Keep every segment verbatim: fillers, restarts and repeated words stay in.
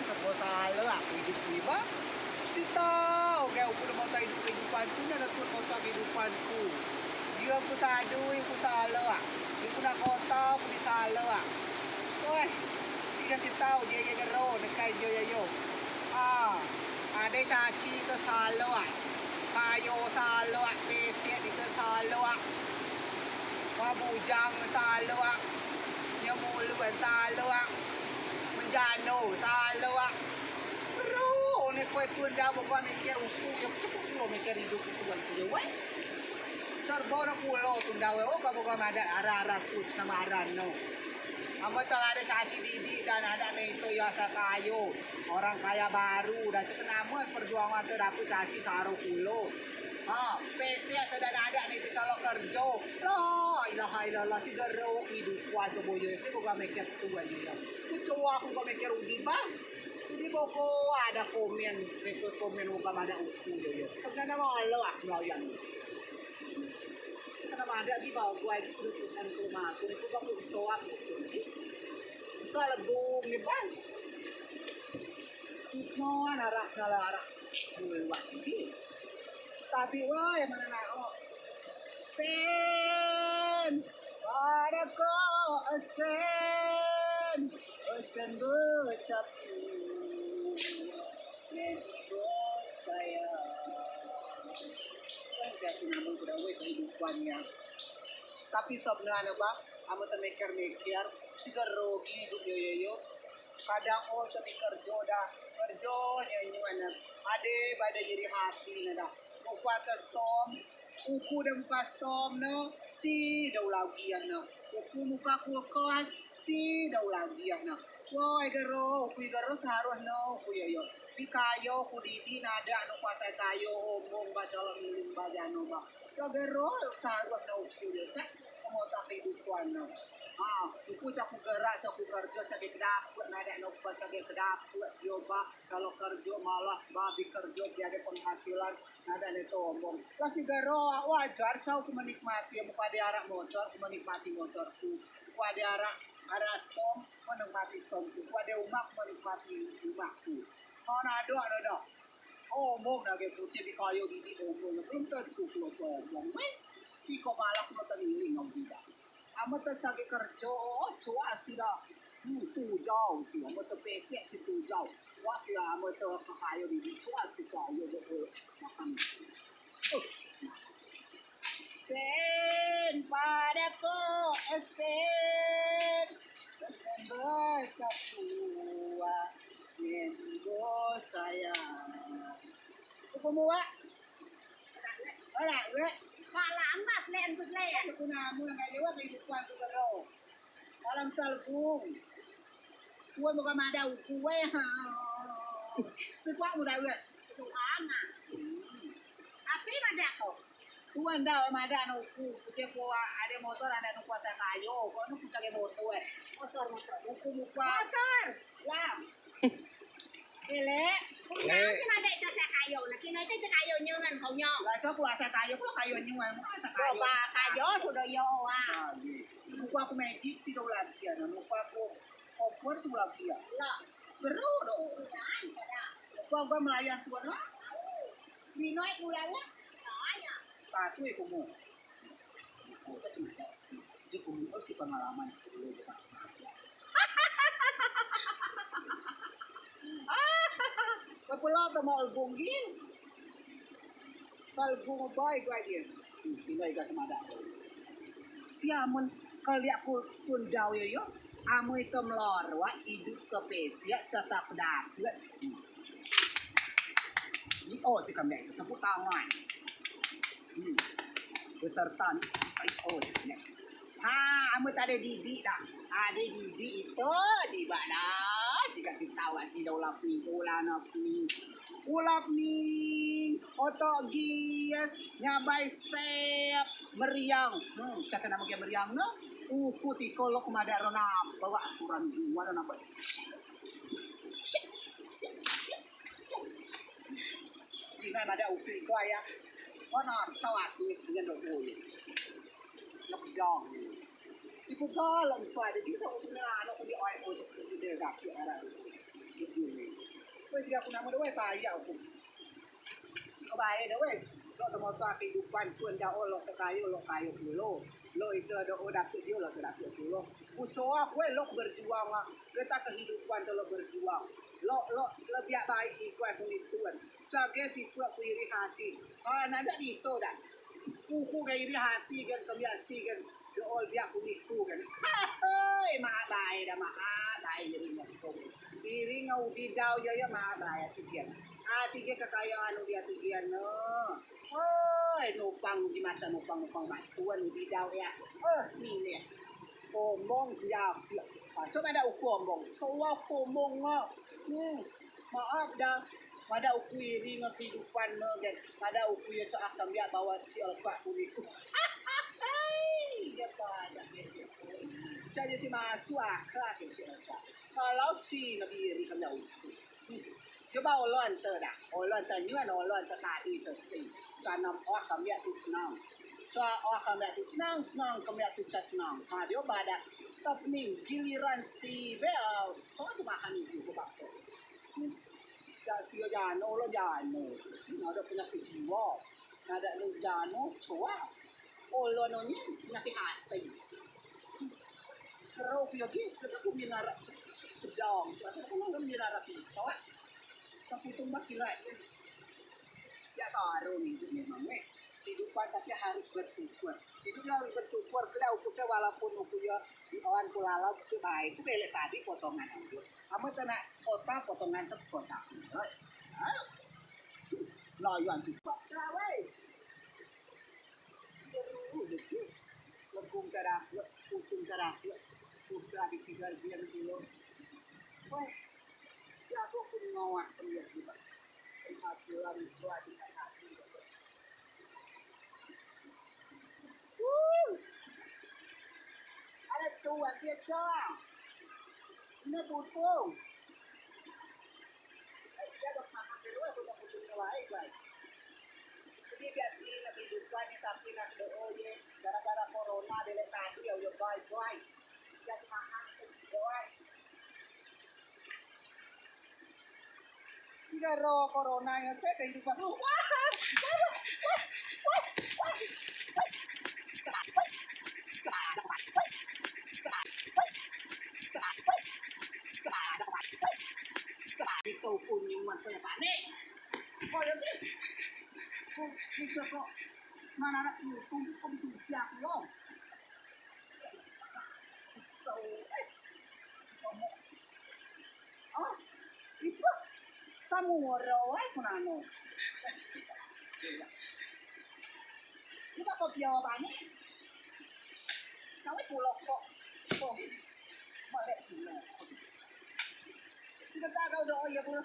Saleak uku idup ku ba. Si tau ke uku de mota idup kehidupan ku, nyo de tun mota kehidupan ku. Dio ku sadei uku saleak. Uku nak kota uku di saleak. Weh, si tau dio ye gero nekai dio ye yo. Ah, ade caci te saleak. Kayo saleak, pesek di te saleak. Wah bujang saleak. Nyo muluan saleak. Menjano saleak. Bro, ne kue tun dau boko meker uku, yo kulo meker idup uku ban kulo weh. Serbo ne kulo tun dau weh, oh, boko madeak ara-ara ku samaran no. Amen tau ade caci didik dan ade ne itu yo asal kayo. Orang kaya baru, dan sekenamen perjuangan tu dapet caci saro kulo. Ha, pesek tu dan ade ne itu calo kerjo. La ilaha illallah, si gero idup ku ajo boyo, si boko meker tun dio. Kecoa ku boko meker uji, bang. Jadi boko ade komen, rekod komen uka madeak uku yo yo. Sebenarnya malu aku layan. Sebenarnya madeak di bawah gua itu sudah Tuhan ke rumah aku, itu bang soak gitu. Bisa lebung ni bang. Itu arah, salah arah. Dua ini. Tapi wah, yang mana nak? Oh. Sen, pada ko sen, sen becapu, sen sayang. Kan dio tu namen ku dau weh kehidupan nyo. Tapi sebenarnya bang, amen temeker-meker, si gero gi idup yo yo yo. Kadang o te bi kerjo dah, kerjo nyo nyuan ade pada iri hati ne dah. Muka atas tom, uku de muka stom ne, si de ulau giah ne. Uku muka kulkas, si de ulau giah ne. Woi gero, uku gero seharus ne uku yo yo. Di kayo uku didik nadeak ne kuasai kayo, omong ba calo miling ba jano ba. Yo gero seharus ne uku yo kan. Kemota kehidupan ne. Ah, uku cak ku gerak, cak ku kerjo, cak ke kedapet nadeak ne uku ba cak ke kedapet yo ba. Calo kerjo malas ba, bi kerjo tiada penghasilan. Nadeak ne tombong. Lah si gero, wajar cau ku menikmati. Amen ku ade arak motor, ku menikmati motor ku. Ku ade arak, arak stom, ku menikmati stom ku. Ku ade umak, ku menikmati umak ku. Mau nadeak, nadeak. Omong nage kucing di kayo didik omong. Belum tentu kulo tombong. Weh, iko malah kulo teniling au tidak. Amen te cak ke kerjo, oh, coa si dah. Hmm, tujau si, amen te pesek si tujau. Coa si, amen te kayo didik, coa si kayo betul. Makan. Uh. Sen pada ko, eh, sen. Sen berkapua, sen sayang. Uku muak. Ora, weh. Kak lambat, len, len. Aku namu nang kayu, aku ibu kuan tu kero. Malam salbung. Kue bukan madeak uku, weh. Tapi kue mudah, weh. Tuan, ah. Tapi madeak ko. Tuan dah, madeak ne uku. Kucing kue ade motor, ade ne kuasai kayo. Kok ne kucing motor, eh. Motor, motor. Uku buka. Motor. Lam. Elek. Lek. Kino ite asal kayo, nah, kino ite asal kayo nyo ngen kau nyo. Lah, coa kulo asal kayo, kulo kayo nyo, emang asal kayo. Coa kayo sudo yo, ah. Ah, iya. Muko aku magic si do lagi, nah, muko aku kompor si do lagi, ya. Lah. Beru do. Muko aku melayan tuan, ah. Minoi mulai, ah. Patu ya, kumu. Aku tak sempat. Jadi, kumu si pengalaman dulu, Jepang. Kepala temau album gi. Album baik lagi. Tinggal ikan semadak. Si amen keliak ku tun dau yo yo. Amen ite melorot, idup kepesiak, tetap dapet. Ni, oh, si kembek itu tepuk tangan. Hmm. Beserta ni. Ai, oh, si kembek. Ha, amen tak ade didik dah. Ade didik itu, dibak dah. Jika cerita wak si dah ulah pening, ulah nak pening. Ulah pening, otok gis, nyabai sep, meriang. Hmm, cakap nama ke meriang no? Uku tiko lok madeak rona, bawa kurang dua rona. Sep, sep, sep. Ina madeak uku tiko ayah. Mana cawas ni dengan dok boy. Nak dong. Ibu galak misal ada di tahu sebenarnya anak aku di air ojek tu dia dah, dia arah. Wes, siga ku namo dewek, payah ku. Siga bae dewek. Lok temoto kehidupan tun, dau lok tekayo, lok kayo pulo. Lok ite dau dapet dio, lok dapet pulo. Ku coa ku lok berjuang, ah. Geta kehidupan te lok berjuang. Lok, lok, lebiak baik iko ku nitun. Cage sipet ku iri hati. Ah, nadeak ito da. Uku gen iri hati gen, kemliak si gen, do'o lebiak kunei ku gen. Hei, maak bae da, maak bae iri ngen uku. Iri ngen udi dau yo, yo maak bae ati gen. Ati gen kekayaan udi ati gen ne. Hei, nupang udi maso nupang, nupang bak tun udi dau yo. Eh, ni ne. Omong yo. Coa madeak uku omong. Coa uku omong o. Hmm. Maaf da, madeak uku iri ngen kehidupan ne gen, madeak uku yo coa kemliak bawa si Elva kunei ku. Jadi si masuk akal si Elva. Kalau si ne iri kemliak uku. Coa ba olon te da, olon te nyuan, olon te sadei sesei. Coa nam oa kemliak tu senang. Coa oa kemliak tu senang, senang kemliak tu coa senang. Ha, dio ba da. Tapi giliran si be, coa tu makan ibu ke bakso. Dak sio jano, lo jano. Nadeak penyakit jiwa. Nadeak lo jano, coa. Olo no nye penyakit hati. Kero pio gi, kero ku minara pedang. Kero ku minara pisau. Saputung bak kirai. Ya, saru ni hidup memang, weh. Kehidupan tapi harus bersyukur. Hidup harus bersyukur. Keliau uku saya walaupun uku ya di awan ku lalau ke baik. Ku belek sadei potongan uku. Amen te nak kota, potongan te kota. Layan tu. Weh. Legum cara, utung cara, udah di sigal biar dulu. Weh, ya aku pun ngawah pelihat juga. Pengaturan itu ada hati. Wuh. Ada tuan dia cang. Ini butuh. Jadi biak si lebih duka ni sapi nak do'o ye. Gara-gara corona belek sadei ya uyo bai bai. Jadi mahal itu do'o. Gara corona ya se kehidupan. Wah. Bisa ukur nyuman saya panik. Kau yang ni. Kau bisa kok mana anak lu tunggu kau bisa siap lo. So, eh. Oh, ipe? Samuro wae kunano. Ipe kopi apa ni? Kawe pulo kok. Kok. Balik pulo. Sudah tak kau doa ya pulo.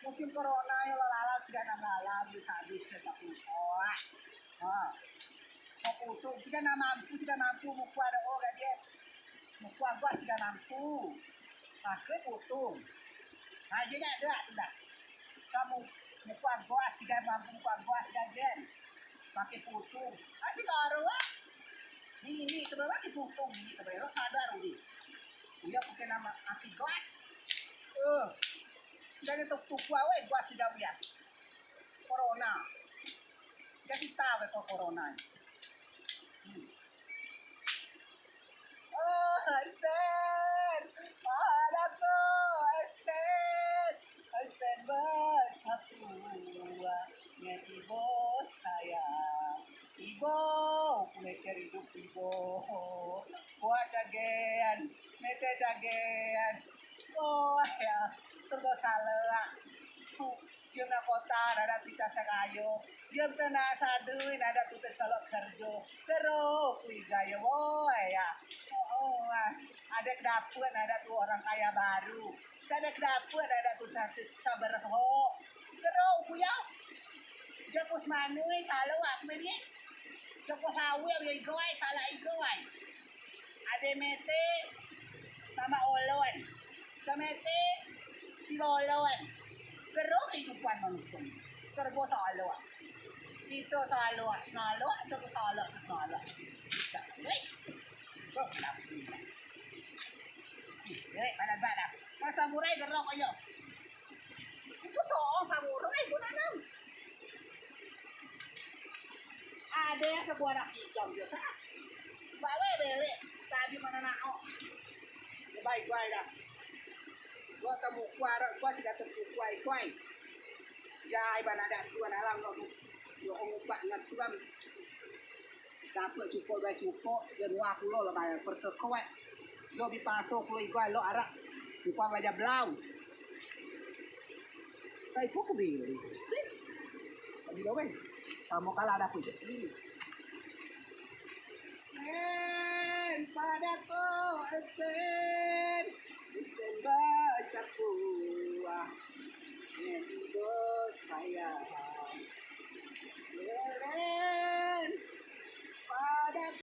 Musim corona ya lalau sudah enam lalau bisa habis kita pulo. Ah. Mau putus, jika nak mampu, jika mampu, mukua do'o gak dia. Mukua gua jika mampu. Pakai putus. Nah, jadi ada, tidak. Kamu mukua gua jika mampu, mukua gua jika dia. Pakai putus. Masih baru, ah. Ini, ini, coba pakai putus, ini, coba lo sadar, Udi. Dia pakai nama anti gas. Eh, jadi tuk-tuk gua, weh, gua sudah lihat. Corona. Jadi tahu kok corona. Hmm. Oh, Sen. Padaku, Sen. Sen bercatua. Ngen ibo sayang. Ibo, ku meker idup ibo. Kuat jagen. Mete jagen. Oh, ya. Terus salah. Dio nak kota, nadeak tun coa sekayo. Dio nak sadei, nadeak tun coa lok kerjo. Terus, ku igai yo, woi, ya. Oh, oh, ah. Ade kedapet, nadeak tun orang kaya baru. Coa ade kedapet, nadeak tun coa, coa berehok. Terus, ku yo. Joko semanei, saleak, aku meni. Joko sawe, ya igai, saleak igai. Ade mete, tambah olon. Coa mete, tambah olon. Gero kehidupan manusia. Serbo saleak. Ito saleak, saleak, coa saleak, saleak. Weh. Bro, kenapa? Weh, mana bak dah. Masa murai gero koyo. Ade sebuah anak ijau biasa. Bawe belek sabi mana nak o. Baik baik dah. Gua temu kuara gua si kata kuai kuai. Jai bana dak tuan alam gua. Gua ngupak ngan tuan. Dapet cukup dua cukup, je dua puluh lah bayar persekot. Lo bi paso puluh igai lo arak. Cukup baja belau. Kai pokok beli. Sip. Beli lo weh. Kamu kalah dapet je. Eh, pada ko ese.